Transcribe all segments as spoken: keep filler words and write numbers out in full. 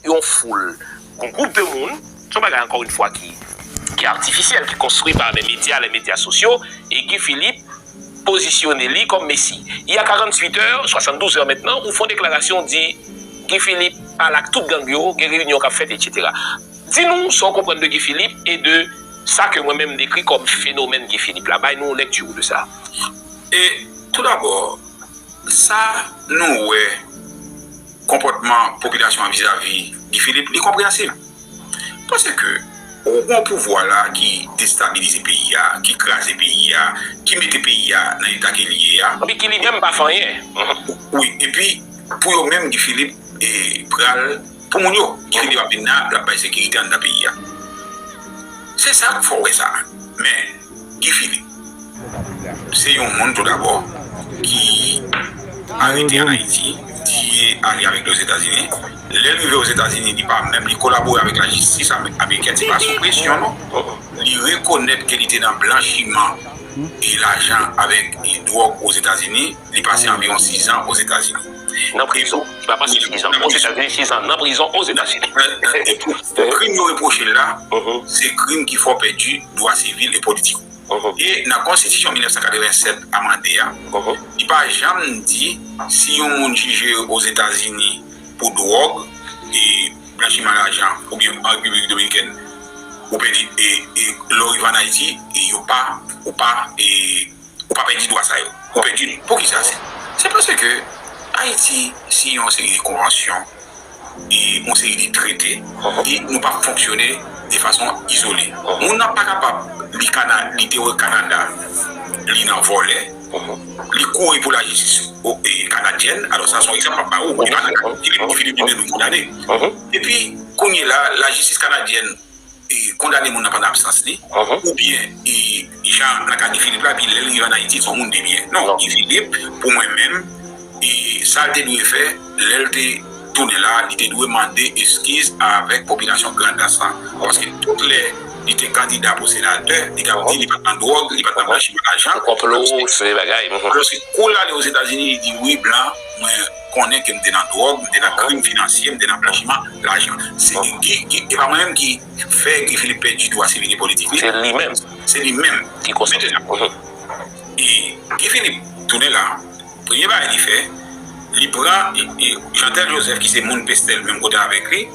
yon foul, yon gwoup de moun, se yon bagay, encore une fois, ki, ki atifisyèl, ki konstwi pa men medya, les médias sociaux, e Guy Philippe pozisyone li kòm mesi. Il y a quarante-huit heures, soixante-douze heures maintenant, ou fè yon deklarasyon, di Guy Philippe pale ak tout gang yo, gen reyinyon k ap fèt, et cetera. Di nou sa w konprann de Guy Philippe e de sa ke mwen menm m dekri kòm fenomèn Guy Philippe la. Bay nou lèkti w de sa. E toudabò, sa nou wè konpòtman popilasyon an vizavi Guy Philippe, li konpreyansib. Paske ou gen yon pouvwa la ki destabilize peyi a, ki kraze peyi a, ki mete peyi a nan eta ke li ye a. Epi ki li menm pa fè anyen. Wi, epi pou yo menm, Guy Philippe e, pral pou moun yo. Guy Philippe ap vin la, l ap bay sekirite anndan peyi a. Se sa k fè w wè sa. Men, Guy Philippe, se yon moun toudabò ki arete ann Ayiti, di ale avèk li Ozetazini. Lè l rive Ozetazini, li pa menm, li kolabore avèk lajistis ame- amerikèn, se pa sou presyon, non. Li rekonèt ke li te nan blanchiman e lajan avèk e dwòg Ozetazini. Li pase anviwon sizan Ozetazini. Nan prizon. Li pa pase sizan Ozetazini, sizan nan prizon Ozetazini. E pou, pou krim yo repwoche l la, se krim ki fè w pèdi dwa sivil e politik ou. E nan konstitisyon mil nèf san katreven sèt amande a, li pa janm di si yon moun jije Ozetazini pou dwòg, e blanchiman lajan, oubyen an Repiblik Dominikèn, ou pèdi, e, e lè w rive ann Ayiti, e yo pa, ou pa, e, ou pa pèdi dwa sa yo. Ou pèdi l. Poukisa? Se, se paske Ayiti siyen yon seri de konvansyon, e yon seri de trete, e nou pa fonksyone de fason izole. Moun nan pa kapab, li Kana, li te wè Kanada, li nan vòlè, li kouri pou lajistis o- e kanadyèn, alò sa se yon egzanp m ap ba ou, li pa nan ka, li, li, li, li, li, li kondane. Epi, kounye la, lajistis kanadyèn e kondane moun nan pandan absans li, oubyen e jan nan ka Guy Philippe la, epi lè l rive ann Ayiti, se yon moun de byen. Non, Guy Philippe, pou mwen menm, e sa l te dwe fè, lè l te tounen la, li te dwe mande eskiz avèk popilasyon Grandans lan. Paske tout lè li te kandida pou senatè, li t ap di li pa t nan dwòg, li pa t nan blanchiman lajan. Konplo, se bagay. Alòske kou l ale Ozetazini, li di, wi, blan, mwen konnen ke m te nan dwòg, m te nan krim finansye, m te nan blanchiman lajan. Se Guy, Guy, e pa mwen menm ki fè Guy Philippe pèdi dwa sivil e politik li. Se li menm. Se li menm. Ki konsène. Mentnan, e Guy Philippe tounen la, premye bagay li fè, li pran e, e, Jeantel Joseph, ki se moun Pestel, menm kote avèk li,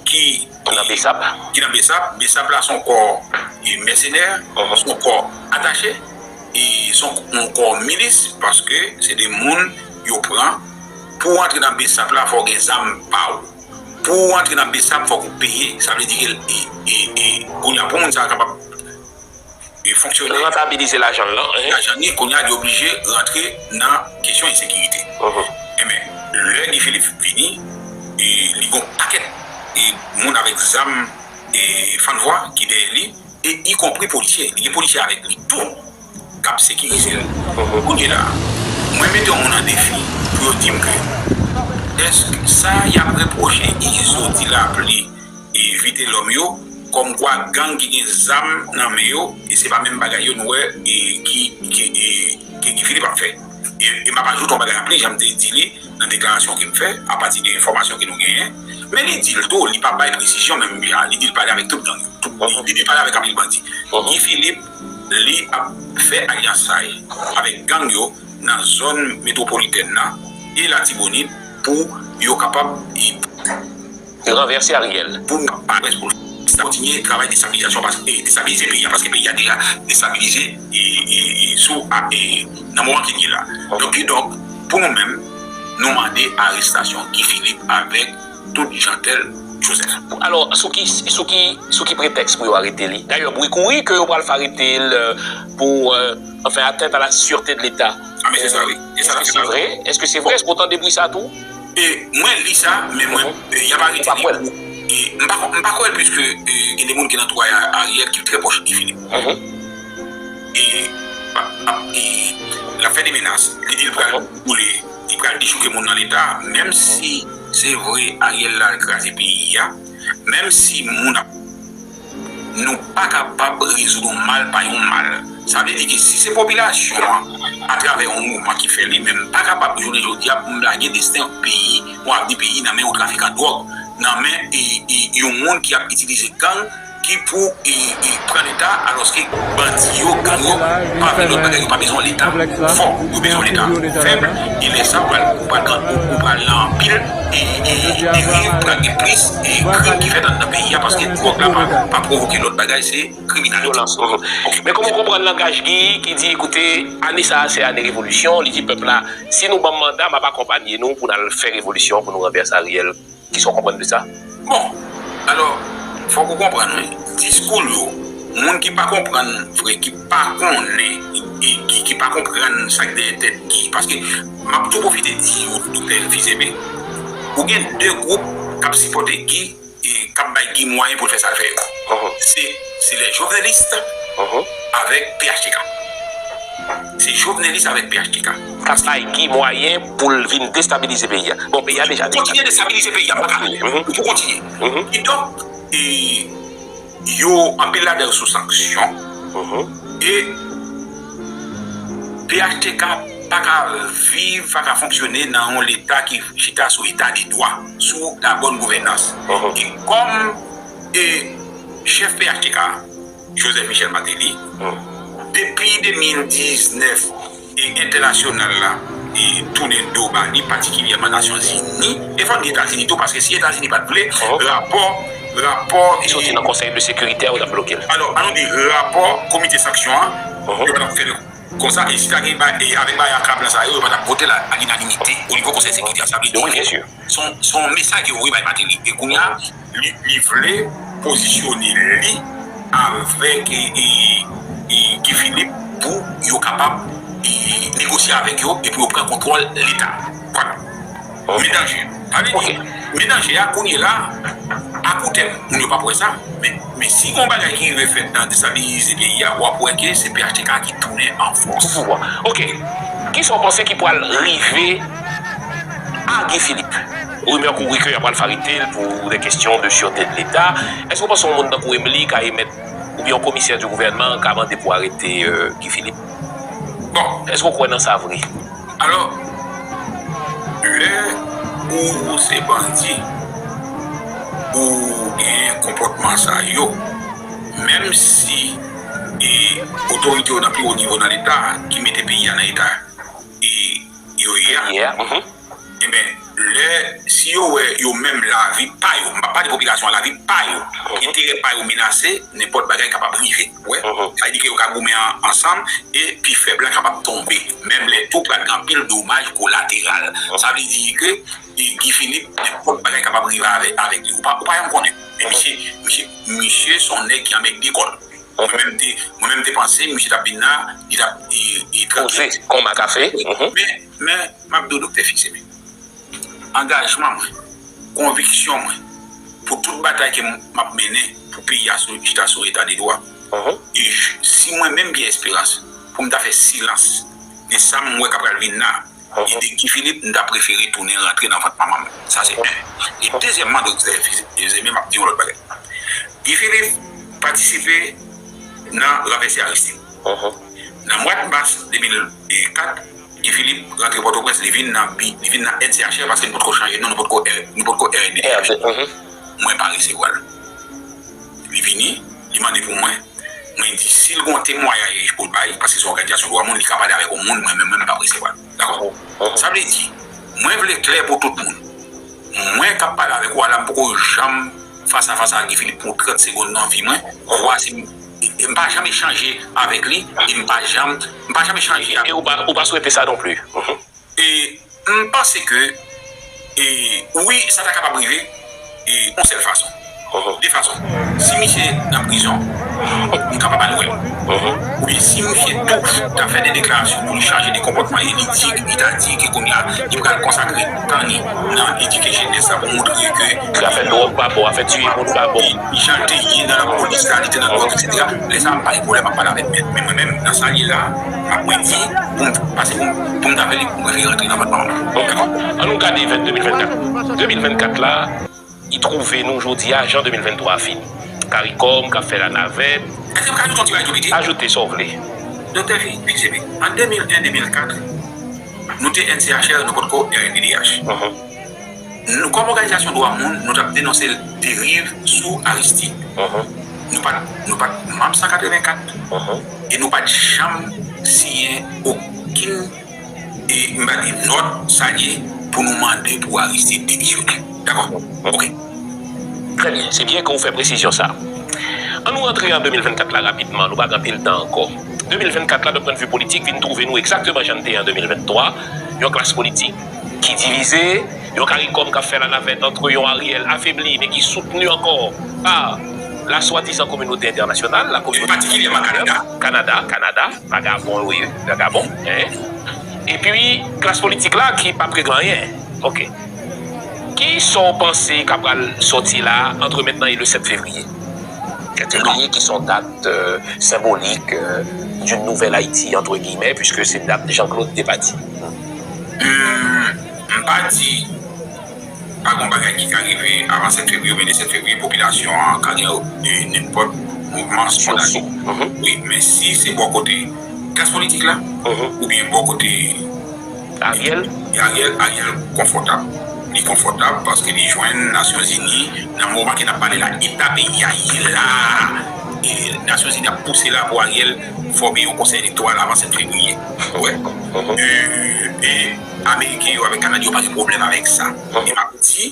ki nan Besap. Ki nan Besap. Besap la se yon kò e, mèsenè, se yon kò atache, e se yon, yon kò milis, paske se de moun yo pran. Pou w antre nan Besap la, fò w gen zam pa w. Pou w antre nan Besap, fòk ou peye. Sa vle di ke e, e, e, kounye a, pou moun sa a kapab e, fonksyone, rantabilize lajan l lan, lajan li, kounye a, li oblije rantre nan kesyon ensekirite. Enben, lè Guy Philippe vini, e, li gen yon pakèt e, moun avèk zam e, fann vwa ki dèyè li, e ikonpri polisye. Li gen polisye avèk li tou k ap sekirize l. Kounye la, mwen mete yon moun an defi pou yo di m ke èske sa y ap repwoche Izo, Ti Lapli e Vitelòm yo, kòmkwa gang ki gen zam nan men yo, e se pa menm bagay yo nou wè e ki, ki, e, ke Guy Philippe ap fè. E, e m ap ajoute yon bagay an plis, jan m te di li nan deklarasyon ke m fè, apati de enfòmasyon ke nou genyen. Men li di l tou, li pa bay presizyon menm jan, li di l pale avèk tout gang yo. Tout, li, li pale avèk anpil bandi. Guy Philippe, li ap fè alyans avèk gang yo nan zòn metwopolitèn nan e Latibonit pou yo kapab ranvèse Ariel. Pou nou pa pare pou kontinye travay destabilizasyon, paske, e, destabilize peyi a, paske peyi a deja destabilize e, e, e, sou, a, e, nan moman ke n ye la. Donk, kidonk, pou nou menm, nou mande arestasyon Guy Philippe avèk tout Jeantel Joseph. Alò, sou ki, sou ki, sou ki pretèks pou yo arete li? Dayè, bri kouri ke yo pral fè arete l pou, euh, enfin, atteinte à la sûreté de l'État. Ah, men se sa, wi. E sa l ap fè la. Èske se vre? Èske se vre? Èske w tande bri sa tou? E mwen li sa, men mwen, e, y ap arete li pou, e, m pa, m pa kwè l, piske, e, gen de moun ki nan antouray Ariel ki trè pwòch Guy Philippe. E, pa, pa, e, l ap fè de menas. Li di l pral boule, li pral dechouke moun nan Leta, menm si se vre Ariel la al kraze peyi a, menm si moun ap Nou pa kapab rezoud yon mal pa yon mal. Sa vle di ke si se popilasyon an, atravè yon mouvman ki fè li menm, pa kapab jounen jodi a pou m lage desten yon peyi, yon avni peyi nan men yon trafikan dwòg, nan men e, e, yon moun ki ap itilize gang ki pou e, e, pran Leta, alòske bandi yo, gang yo, pa vle lòt bagay, yo pa bezwen Leta fò, yo bezwen Leta fèb, e lè sa, ou pral, ou pral, ou, ou pral nan anpil e, e, e riv pral gen plis e krim ki fèt anndan peyi a, paske dwòg la pa, pa pwovoke lòt bagay, se kriminalite. Vyolans. Mhm. Men kòman w konprann langaj Guy ki di, "Koute, ane sa a se ane revolisyon," li di pèp la, "Si nou ban m manda, m ap akonpanye nou pou n al fè revolisyon, pou nou ranvèse Ariel." Kisa w konprann de sa? Bon, alò, fòk ou konprann, wi. Diskou l yo, moun ki pa konprann vre, ki pa konnen, e ki, ki pa konprann sa k dèyè tèt Guy, paske m ap tou pwofite di w, Doktè Fils-Aimé, ou gen de gwoup k ap sipòte Guy, e k ap bay Guy mwayen pou l fè sa l fè yo. Mhm. Se, se les jovenelistes Mhm. avèk P H T K. Se jovenelis avèk P H T K. K ap bay Guy mwayen pou l vin destabilize peyi a. Bon, peyi a deja destabilize. Kontinye destabilize peyi a, m pa ka. Mhm. Pou kontinye. Mhm. Kidonk, e, yo, anpil ladan yo sou sanksyon. Mhm. E P H T K pa ka viv, pa ka fonksyone nan yon Leta ki chita sou eta de dwa, sou la bonne gouvènance. Mhm. E kòm, e, chèf P H T K, Joseph Michel Martelly, depi de mil diznèf, e entènasyonal la, e tounen do ba li, patikilyèman Nasyonzini, e fò n di Etazini tou, paske si Etazini pa t vle, rapò, rapò, ki soti nan Konsèy de Sekirite a, yo t ap bloke l. Alò, ann nou di rapò Komite Sanksyon an, yo pa t ap fè l konsa, e si ta gen ba-, e avèk bagay ak plan sa yo, yo pa t ap vote l a, a linanimite o nivo Konsèy Sekirite a. Sa vle di, wi, byen si. Se yon, se yon mesaj ke yo voye bay Martelly. E kounye a, li, li vle pozisyone li avèk, e, e, e, Guy Philippe pou yo kapab, e, negosye avèk yo e pou yo pran kontwòl Leta. Vwala. Men danje. Sa vle di, men danje a kounye la, a kout tèm, moun yo p ap wè sa. Men, men si gen yon bagay ki rive fèt nan destabilize peyi a, w ap wè ke se P H T K ki tounen an fòs. Sou pouvwa. Ok. Kisa w panse ki pral rive a Guy Philippe? Rimè kouri ke y ap pral arete l pou de kesyon de sirete de Leta. Èske w panse yon moun tankou Emely ka emèt, oubyen yon komisè di gouvènman ka mande pou arete, euh, Guy Philippe? Bon. Èske w kwè nan sa vre? Alò, lè ou se bandi, ou gen konpòtman sa yo, menm si, e, otorite yo nan pi wo nivo nan Leta ki mete peyi a nan eta, e, yo ye a, enben, lè, si yo wè yo menm lavi pa yo, m pa pale popilasyon an, lavi pa yo, enterè pa yo menase, nenpòt bagay kapab rive. Wè, sa vle di ke yo ka goumen an, ansanm, e pi fèb la kapab tonbe. Menm lè tou pral gen anpil domaj kolateral. Sa vle di ke, e, Guy Philippe, nenpòt bagay kapab rive avè-, avèk li. Ou pa, ou pa janm konnen. Men misye, misye, misye se yon nèg ki anmègde kò l. Mwen menm te, mwen menm te panse misye t ap vin la, li t ap, e, e, tranquille. Poze kon makafe. Men, men, m ap di w, Doktè Fils-Aimé, angajman mwen, konviksyon mwen, pou tout batay ke m, m ap mennen pou peyi a sou, chita sou eta de dwa. E j-, si mwen menm Pierre Espérance, pou m ta fè silans de sa m wè k ap pral vin la, e de Guy Philippe, m ta prefere tounen rantre nan vant manman m. Sa se youn. E dezyèmman, Doktè Fils-Aimé, m ap di yon lòt bagay. Guy Philippe patisipe nan ranvèse Aristide. Nan mwa mas de mil kat, Guy Philippe rantre Pòtoprens, li vin nan bi-, li vin nan N C H R paske nou potko chanje non, nou potko R-, nou potko R N D D H. Mwen pa resevwa l. Li vini, li mande pou mwen. Mwen di, si l gen yon temwayaj pou l bay, paske se yon òganizasyon dwa moun, li ka pale avèk yon moun, mwen menm, mwen, m p ap resevwa l. Dakò? Sa vle di, mwen vle klè pou tout moun. Mwen k ap pale avèk ou a la, m poko janm fas a fas ak Guy Philippe pou trant segonn nan vi mwen. Vwa se m, m pa janm echanje avèk li, e m pa janm, m pa janm echanje avèk. E ou pa, ou pa swete sa non plis. E m panse ke, e, wi, sa ta kapab rive, e, yon sèl fason. De fason. Si misye nan prizon, m kapab al wè l. Oubyen si misye tou ta fè de deklarasyon pou li chanje de konpòtman e li di, li ta di ke kounye a, li pral konsakre tan li nan edike jenès la pou montre ke afè dwòg pa bon, afè tiye moun pa bon. Jan l te ye nan lapolis la, li te nan dwòg, etsetera. Lè sa a, m pa gen pwoblèm ap pale avèk mèt. Men mwen menm, nan sa l ye la, m ap mwen di, pou m, paske pou m, pou m ta fè li, mwen vle rantre nan vant manman m. Bon, dakò. Ann nou gade vennde mil vennkat. De mil vennkat la, li twouve nou jodi a, jan de mil venntwa a fini. Karikòm k ap fè lanavèt. Èske m ka ajoute yon ti bagay tou piti? Ajoute sa w vle. Doktè Fi-, Fils-Aimé, an de mil en, de mil kat, nou te N C H R, nou potko R N D D H. Nou, kòm òganizasyon dwa moun, nou t ap denonse deriv sou Aristide. Nou pa t, nou pa t manm san katrevenkat. E nou pa t janm siyen okenn, e, m pa di nòt sa ye pou nou mande pou Aristide demisyonnen. Dakò? Ok. Trè byen. Se byen ke w fè presizyon sa. Ann nou rantre an de mil vennkat la rapidman, nou pa gen anpil tan ankò. De mil vennkat la, nan pwennvi politik, vin twouve nou egzakteman jan n te ye an de mil venntwa, yon klas politik ki divize, yon CARICOM k ap fè lanavèt antre yon Ariel afebli, men ki soutni ankò pa la swadizan kominote entènasyonal, la kominote Kanada, Kanada, vagabon yo ye, vagabon, en. Epi, klas politik la ki p ap regle anyen. Ok. Ki sa w panse k ap pral sòti la, antre mentnan e le sèt fevriye? Sèt fevriye ki se yon dat, euh, senbolik, euh, d'une nouvelle Haïti, entre guillemets, puisque se dat Jean-Claude te pati. Hmm, m pa di pa gen bagay ki ka rive avan sèt fevriye oubyen le sèt fevriye, popilasyon an ka gen, e, nenpòt mouvman espontane. Wi, men si se bò kote klas politik la, oubyen bò kote Ariel? Ariel, Ariel konfòtab. Li konfòtab paske li jwenn Nasyonzini nan moman ke n ap pale la, eta peyi a ye la. E Nasyonzini ap pouse la pou Ariel fòme yon konsèy elektoral avan sèt fevriye. Wè. E, e Ameriken yo avèk Kanadyen yo pa gen pwoblèm avèk sa. E m ap di,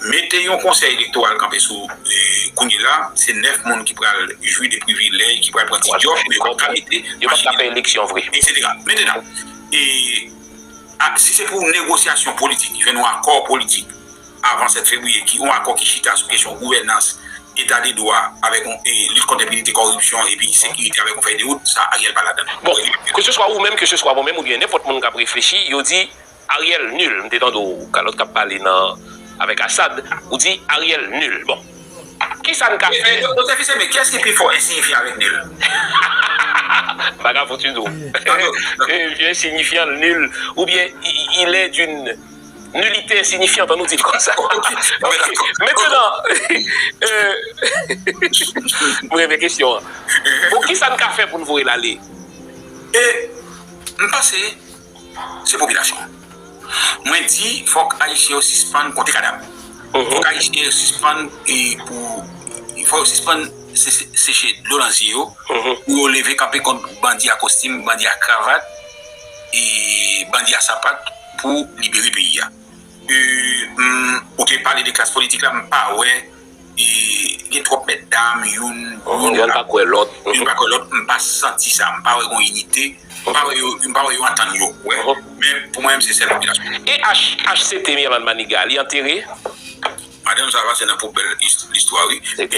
mete yon konsèy elektoral kanpe sou, e, kounye la, se nèf moun ki pral jwi de privilèj, ki pral pran ti djòb, men yo p ap ka mete machin, fè eleksyon vre, etsetera. Mentnan, e, a, si se pou negosyasyon politik, jwenn yon akò politik avan sèt fevriye, ki, yon akò ki chita sou kesyon gouvènans, eta de dwa, avèk yon, e, lit kont enpinite, kòripsyon, epi sekirite avèk yon fèy de wout, sa Ariel pa ladan. Bon, keseswa ou menm, keseswa mwen menm, oubyen nenpòt moun k ap reflechi, yo di, Ariel nil, m te tande w, Kalòt k ap pale nan, avèk Asad, ou di Ariel nil. Bon. Kisa n ka fè? Doktè Fils-Aimé, kiyès ki pi fò ensiyifi avèk nil? M pa ka fouti di w. Ensiyifi, nil, oubyen il est d'une nullité insignifiante, ann nou di l konsa. Ok, mentnan, euh, mwen renmen kesyon an. Bon, kisa n ka fè pou n voye l ale? E, m panse, se popilasyon an. Mwen di, fòk Ayisyen yo sispann konte kadav. Fòk Ayisyen yo sispann, e, pou, fòk yo sispann se-, se-, seche dlo nan zye yo, pou yo leve kanpe kont bandi a kostim, bandi a kravat, e bandi a sapat pou libere peyi a. E, m, ou te pale de klas politik la, m pa wè, e, gen twòp mètdam, youn, youn pa kwè lòt, youn pa kwè lòt, m pa santi sa, m pa wè gon inite, m pa wè yo, m pa wè yo antann yo, wè. Men pou mwen menm, se sèl popilasyon. E H, H C T Mirlande Maniga, li antere? Madanm sa pase nan poubèl is-, listwa, wi. E,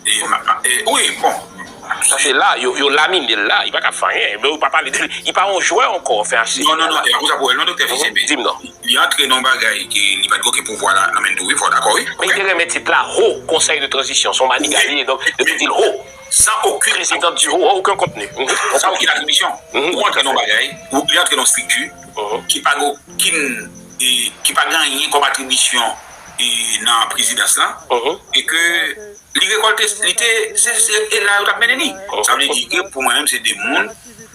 e, ma, ma, e, wi, bon. Sa se la, yo, yo lamine l la, li pa ka fè anyen. Men yo pa pale de li. Li pa yon jwè ankò, anfen, H C T. Non, non, non, e pa konsa pou wè l, non, Doktè Fils-Aimé. Di m non. Li antre nan yon bagay ke li pa t gen okenn pouvwa la, nan men l tou, wi, fò w dakò, wi. Men li te renmen tit la, Ho Conseil de Transition, se yon maniga li ye, donk, yo te di l Ho. San okenn, président du Ho, okenn kontni. San okenn atribisyon. Ou antre nan yon bagay, ou, li antre nan yon estrikti ki pa gen okenn, e, ki pa gen anyen kòm atribisyon, e, nan prezidans lan, e ke li rekòlte, li te, se, se, e la yo t ap mennen li. Sa vle di ke pou mwen menm, se de moun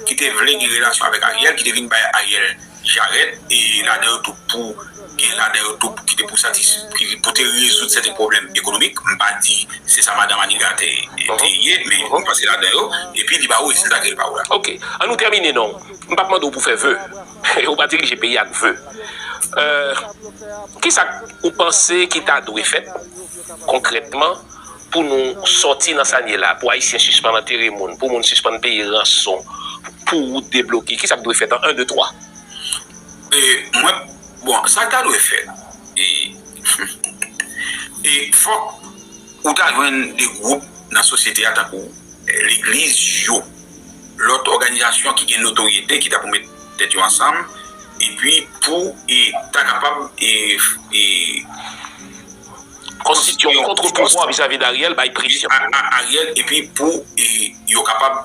ki te vle gen relasyon avèk Ariel, ki te vin bay Ariel jarèt, e ladan yo tou pou, gen ladan yo tou ki te pou satis-, ki pou te rezoud sèten pwoblèm ekonomik. M pa di se sa madanm Maniga te, te ye, men m panse ladan yo, epi li ba ou rezilta ke l ba ou la. Ok, ann nou tèmine non. M p ap mande w pou fè ve. Ou pa dirije peyi ak ve. Euh, kisa ou panse ki ta dwe fèt konkrètman pou nou sòti nan sa n ye la, pou Ayisyen sispann antere moun, pou moun sispann peye ranson, pou wout debloke? Kisa k dwe fèt an en, de, twa? E, mwen, bon, sa k ta dwe fèt, e, e fòk ou ta jwenn de gwoup nan sosyete a, tankou, e, legliz yo, lòt òganizasyon ki gen notoryete, ki ta pou met tèt yo ansanm, epi pou, e, ta kapab, e, e, konstitye yon kontrpouvwa vizavi d Ariel, bay presyon. A, a, Ariel, epi pou, e, yo kapab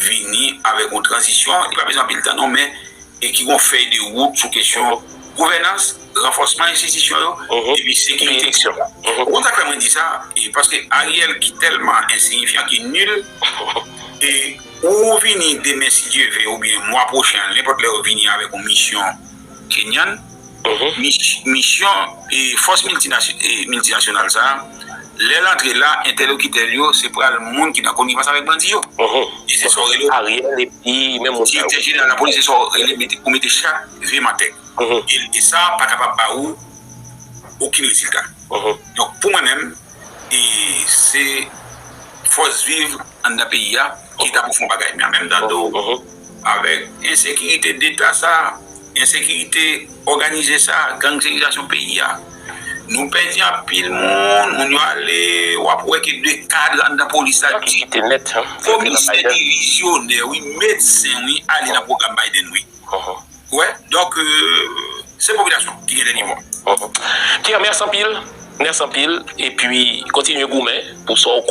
vini avèk yon tranzisyon, li pa bezwen anpil tan non, men, e ki gon fèy de wout sou kesyon gouvènans, ranfòsman enstitisyon yo, epi sekirite. Ou konn sa k fè mwen di sa? E paske Ariel ki tèlman ensiyifyan, ki nil, e ou vini demen, si Dye ve, oubyen mwa pwochen, nenpòt lè ou vini avèk yon misyon kenyan, Misyon e fòs miltinasyonal sa a, lè l antre la, entèlokitè l yo se pral moun ki nan konivans avèk bandi yo. E se sa w rele Ariel epi menm moun sa yo. Direktè jeneral lapolis, se sa w rele mete, ou mete chat vye mantèg. E, e sa pa kapab ba ou okenn rezilta. Donk, pou mwen menm, e se fòs viv anndan peyi a ki ta pou fè yon bagay. Men an menm tan tou, avèk ensekirite deta sa, ensekirite òganize sa, gangsterizasyon peyi a, nou pèdi anpil moun, moun yo ale, w ap wè ke de kad anndan polis la. Komisè devizyonè, wi, medsen, wi, ale nan pwogram Biden, wi. Ou wè? Donk, euh, se popilasyon ki gen dènye mo. Pierre, mèsi anpil. Mèsi anpil. Epi, kontinye goumen pou sa w